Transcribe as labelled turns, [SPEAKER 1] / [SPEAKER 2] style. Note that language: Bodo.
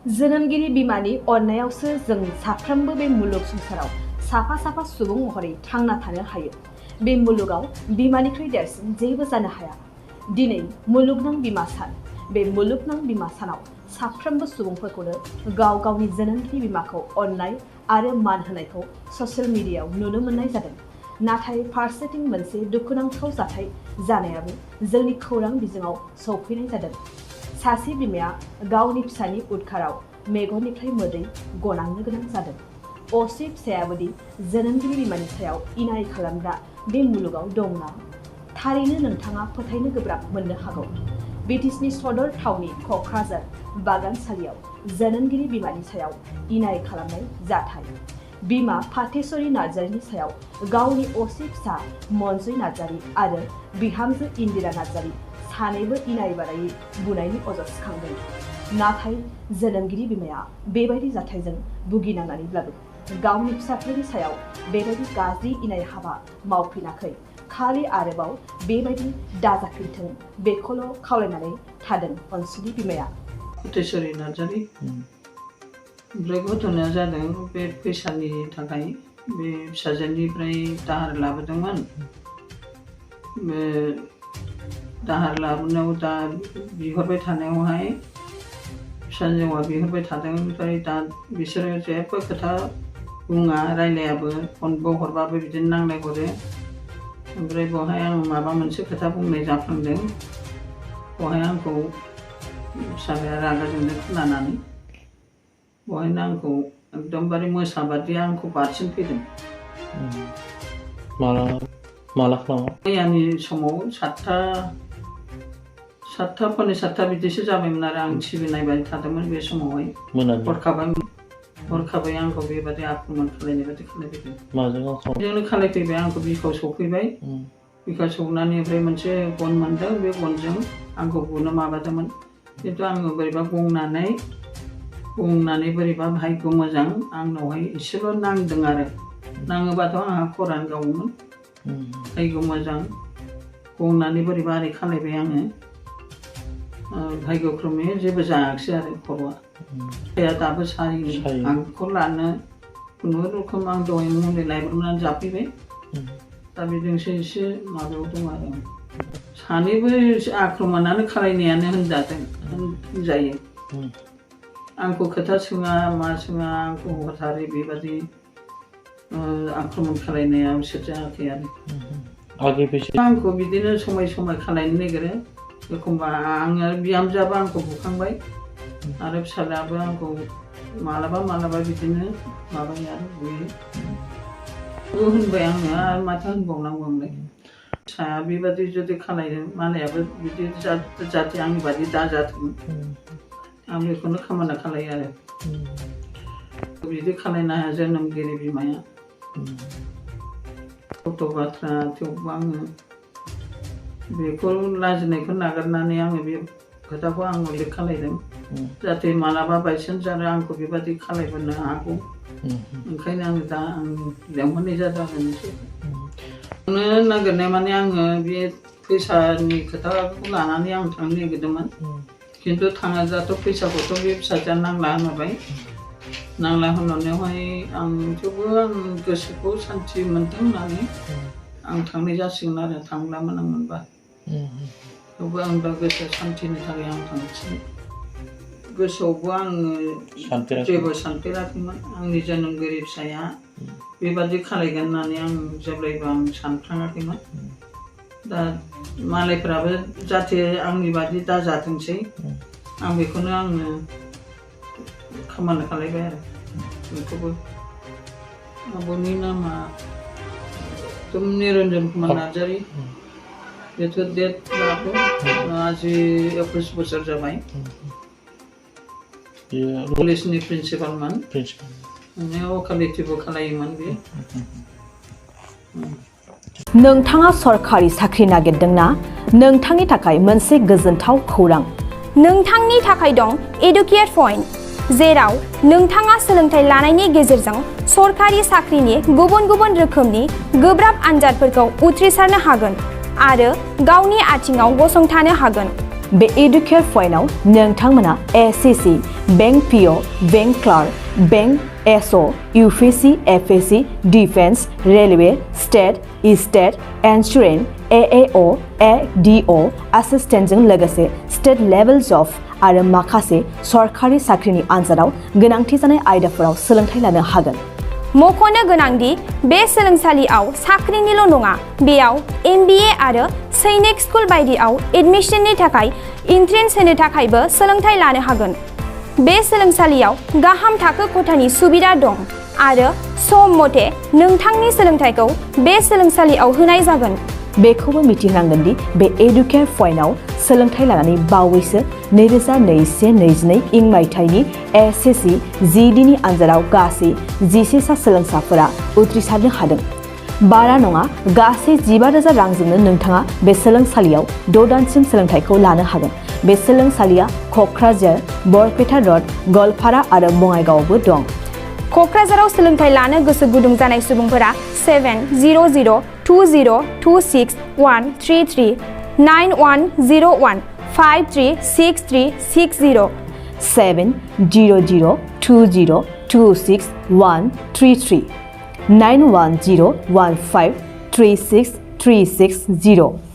[SPEAKER 1] जोनोमगिरि बिमानि अननायावसो जों साफ्रोमबो बे मुलुग संसाराव साफा साफा सुबुं महरै थांना थानो हायो। बे मुलुगाव बिमानिख्रुइ देरसिन जेबो जानो हाया। दिनै मुलुगनां बिमा सान। बे मुलुगनां बिमा सानाव साफ्रोमबो सुबुंफोरखौनो गाव गावनि जोनोमगिरि बिमाखौ अननाय आरो मान होनायखौ ससियेल मिडियायाव नुनो मोननाय जादों। नाथाय फारसेथिं मोनसे दुखुनांथाव जाथाय जानायाबो जोंनि खौरां बिजोङाव सौफैनाय जादों। सासे बिमाया गावनि फिसानि उदखाराव मेगननिफ्राय मोदै गनांनो गोनां जादों। असे फिसायाबोदि जोनोमगिरि बिमानि सायाव इनाय खालामग्रा बे मुलुगाव दंना? थारैनो नोंथाङा फोथायनो गोब्राब मोननो हागौ। बिटिसिनि सदर थावनि क'क्राझार बागानसालियाव जोनोमगिरि बिमानि सायाव इनाय खालामनाय जाथाय। बिमा फातेश्वरी नार्जारिनि सायाव गावनि असे फिसा मन्जुय नार्जारि आरो बिहामजो इन्दिरा नार्जारि सानैबो इनाय बारायै बुनायनि अजद सिखांदों। नाथाय जोनोमगिरि बिमाया बेबायदि जाथायजों भुगिनांनानैब्लाबो गावनि फिसाफोरनि सायाव बेबायदि गाज्रि इनाय हाबा मावफिनाखै। खालि आरोबाव बेबायदि दाजाफिनथों बेखौल' खावलायनानै थादों अनसुलि बिमाया।
[SPEAKER 2] फातेश्वरी नार्जारि। ओमफ्राय घटनाया जादों बे फैसानि थाखाय बे फिसाजोनिफ्राय दाहार लाबोदोंमोन। बे दाहार लाबोनायाव दा बिहरबाय थानायावहाय फिसाजोआ बिहरबाय थादों। ओमफ्राय दा बिसोरो जेबो खोथा बुङा, रायलायाबो, फनबो हरबाबो बिदिनो नांलाय हरो। ओमफ्राय बेवहाय आं माबा मोनसे खोथा बुंनाय जाफ्लांदों। बेवहाय आंखौ फिसाज्लाया रागा जोंदों खोनानानै। बेवहायनो आंखौ एकदमबारे मोसाबादि आंखौ बारसिनफैदों।
[SPEAKER 3] माला खालामो?
[SPEAKER 2] मैयानि समाव सातथा पौने सातथा बिदिसो जाबायमोन आरो आं टिभि नायबाय थादोंमोन बे समावहाय। हरखाबै आंखौ बेबादि आक्रमन खालायनाय बादि खालायफैदों। बेजोंनो खालायफैबाय, आंखौ बिखायाव सौफैबाय। बिखायाव सौनानै ओमफ्राय मोनसे गन मोनदों, बे गनजों आंखौ बुनो माबादोंमोन। खिन्थु आङो बोरैबा गंनानै बोरैबा भाग्य मोजां आंनावहाय एसेल' नांदों आरो। नाङोबाथ' आंहा खरानो गावोमोन। भाग्य मोजां गंनानै बोरैबा ओरै खालायबाय आङो। भाग्य क्रमे जेबो जायाखिसै आरो खर'आ। फिसाया दाबो सायो। आं बेखौ लानो खुनुरुखुम आं दहाय मुलि लायब्रबनानै जाफैबाय। दा बेजोंसो एसे माबायाव दं आरो। सानैबो आक्रमनानो खालायनायानो होनजायो। आंखौ खोथा सोङा मा सोङा, आंखौ हरथारै बेबादि आक्रमन खालायनाया बिसोर जायाखै आरो। आंखौ बिदिनो समाय खालायनो नागिरो। एखमबा आङो बिहामजोआबो आंखौ बुखांबाय आरो फिसाज्लायाबो आंखौ मालाबा बिदिनो माबायो आरो बुयो। होनबाय आङो, आरो माथो होनबावनांगौ आंलाय। फिसाया बेबादि जुदि खालायदों, मालायाबो बिदि जाहाथे आंनि बादि दाजाथों, आं बेखौनो खामानिया खालायो आरो। बिदि खालायनो हाया जोनोमगिरि बिमाया। गथ' बाथ्रा थेवबो आङो बेखौ लाजिनायखौ नागारनानै आङो बे खोथाखौ आं उल्लेख खालायदों। जाहाथे मालाबा बायसान्स आरो आंखौ बेबादि खालायबोनो हागौ। ओंखायनो आङो दा लेंहरनाय जादों आरो नोंसोरखौ। नागिरनाय माने आङो बे फैसानि खोथाखौ लानानै आं थांनो नागिरदोंमोन। खिन्थु थाङाजाथ' फैसाखौथ' बे फिसाजोआ नांला होनबाय। नांला होननायावहाय आं थेवबो आं गोसोखौ सान्थि मोनथों होननानै आं थांनाय जासिगोन आरो, थांब्लामोन आं मोनबा। थेवबो आं दा गोसो सान्थिनि थाखाय आं थांसिगोन। गोसोआवबो आङो जेबो सानफेराखैमोन। आंनि जोनोमगिरि फिसाया बेबादि खालायगोन होननानै आं जेब्लायबो आं सानफ्लाङाखैमोन। दा मालायफ्राबो जाहाथे आंनि बादि दाजाथोंसै, आं बेखौनो आङो खामानि खालायबाय आरो। बेखौबो आब'नि नामा निरन्जन कुमार नार्जारि। बेथ' डेट लाबो आजि 21 बोसोर जाबाय। कलेजनि प्रिन्सिपालमोन। अकालतिबो खालायोमोन बे।
[SPEAKER 1] नोंथाङा सरखारि साख्रि नागिरदोंना? नोंथांनि थाखाय मोनसे गोजोनथाव खौरां।
[SPEAKER 4] नोंथांनि थाखाय दं एडुकेट पइन्ट, जेराव नोंथाङा सोलोंथाइ लानायनि गेजेरजों सरखारि साख्रिनि गुबुन रोखोमनि गोब्राब आनजादफोरखौ उथ्रिसारनो हागोन आरो गावनि आथिङाव गसंथानो हागोन।
[SPEAKER 1] बे एडुकेयर पइन्टआव नोंथांमोना SSC, bank PO, bank clerk, bank SO, UPSC, FSC, defence, railway, state, insurance, AAO, ADO एसिस्टेन्टजों लोगोसे स्टेट लेभेल जब आरो माखासे सरकारि साख्रिनि आनजादाव गोनांथि जानाय आयदाफोराव सोलोंथाइ लानो हागोन।
[SPEAKER 4] मख'नो गोनांदि बे सोलोंसालियाव साख्रिनिल' नङा, बेयाव MBA आरो सैनिक स्कुल बायदियाव एडमिशननि थाखाय एन्ट्रेन्स होनो थाखायबो सोलोंथाइ लानो हागोन। बे सोलोंसालियाव गाहाम थाखो खथानि सुबिदा दं आरो सम मथे नोंथांनि सोलोंथाइखौ बे सोलोंसालियाव होनाय जागोन।
[SPEAKER 1] बेखौबो मिथिनांगोन दि बे एडुकेयर पइन्टआव सोलोंथाइ लानानै बावैसो 2021-22 इं मायथाइनि एसएससि GDनि आनजादाव गासै 11 सा सोलोंसाफोरा उथ्रिसारनो हादों। बारा नङा, गासै 15,000 रांजोंनो नोंथाङा बे सोलोंसालियाव 6 दानसिम सोलोंथाइखौ लानो हागोन। बे सोलोंसालिया क'क्राझार, बरपेटा रड, गवालपारा आरो बङाइगावआवबो दं।
[SPEAKER 4] क'क्राझाराव सोलोंथाइ लानो गोसो गुदुं जानाय सुबुंफोरा 70020261333 9101536360
[SPEAKER 1] 70020261333 9101536360